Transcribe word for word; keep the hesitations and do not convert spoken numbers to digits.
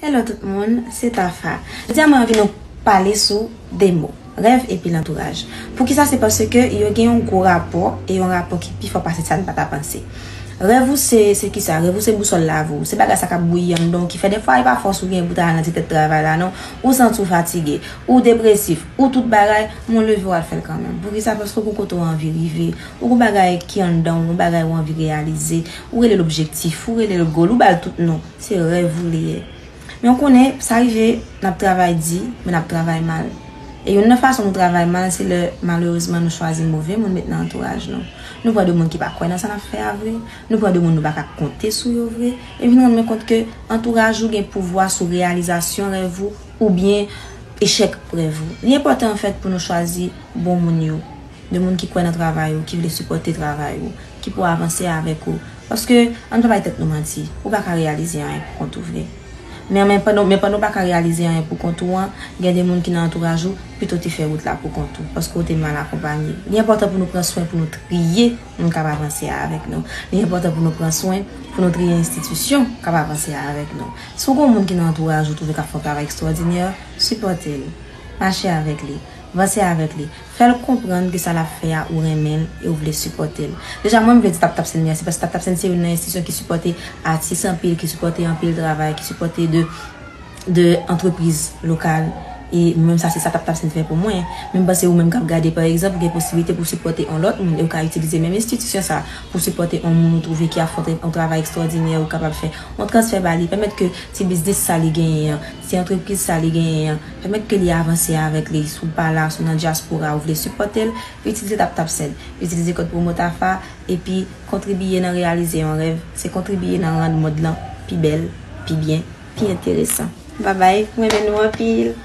Hello tout moun, se Tafa. Jodi a mwen anvi nou pale sou de mo, rèv epi lantouraj. Poukisa? Se paske yo gen yon gwo rapò, e yon rapò ki pi fò pase sa n pa ta panse. Rèv ou se, se kisa? Rèv ou se bousòl lavi w. Se bagay sa k ap bouyi anndan w ki fè defwa e pa fòs ou gen pou ta al nan ti tèt travay la non. Ou santi w fatige, ou depresif, ou tout bagay, men w leve w al fè l kanmenm. Poukisa? Paske w gon kote w anvi rive. Ou gon bagay ki anndan w, yon bagay ou anvi reyalize. Ou rele l objektif, ou rele l goal, ou ba l tout non. Se rèv ou li ye. Men w konnen, sa rive, n ap travay di, men n ap travay mal. E youn nan fason nou travay mal, se lè, malerezman, nou chwazi move moun met nan antouraj nou. Nou pran de moun ki pa kwè nan sa n ap fè a vre. Nou pran de moun nou pa ka konte sou yo vre. E vin rann mwen kont ke antouraj ou gen pouvwa sou reyalizasyon rèv ou oubyen echèk rèv ou. Li enpòtan, anfèt, pou nou chwazi bon moun yo. De moun ki kwè nan travay ou, ki vle sipòte travay ou, ki pou avanse avèk ou. Paske, ann pa bay tèt nou manti, ou pa ka reyalize anyen pou kont ou vre. Men, men pandan, men pandan w pa ka reyalize anyen pou kont ou an, gen de moun ki nan antouraj ou, pito w te fè wout la pou kont ou, paske w te mal akonpaye. Li enpòtan pou nou pran swen, pou nou triye moun k ap avanse avèk nou. Li enpòtan pou nou pran swen, pou nou triye enstitisyon k ap avanse avèk nou. Si w gen yon moun ki nan antouraj ou, twouve k ap fè yon travay ekstwòdinè, sipòte l. Mache avèk li. Vanse avèk li. Fè l konprann ke sa l ap fè a, ou renmen l e ou vle sipòte l. Deja, mwen, m vle di Tap Tap Send mèsi, paske Tap Tap Send se youn nan enstitisyon ki sipòte atis anpil, ki sipòte anpil travay, ki sipòte de, de antrepriz lokal. E mwen menm, sa se sa Tap Tap Send fè pou mwen. Men m panse ou menm k ap gade, pa egzanp, ou gen posiblite pou sipòte yon lòt moun e ou ka itilize menm enstitisyon sa pou sipòte yon moun ou twouve ki ap fè yon tra-, yon travay ekstwòdinè, ou kapab fè yon transfè ba li, pèmèt ke ti biznis sa li genyen an, ti antrepriz sa li genyen an, pèmèt ke li avanse avèk li. Si w pa la, si w nan dyaspora, ou vle sipòte l, itilize Tap Tap Send, itilize kòd pwomo Tafa, epi kontribiye nan reyalize yon rèv, se kontribiye nan rann mond lan pi bèl, pi byen, pi enteresan. Babay, mwen renmen nou anpil.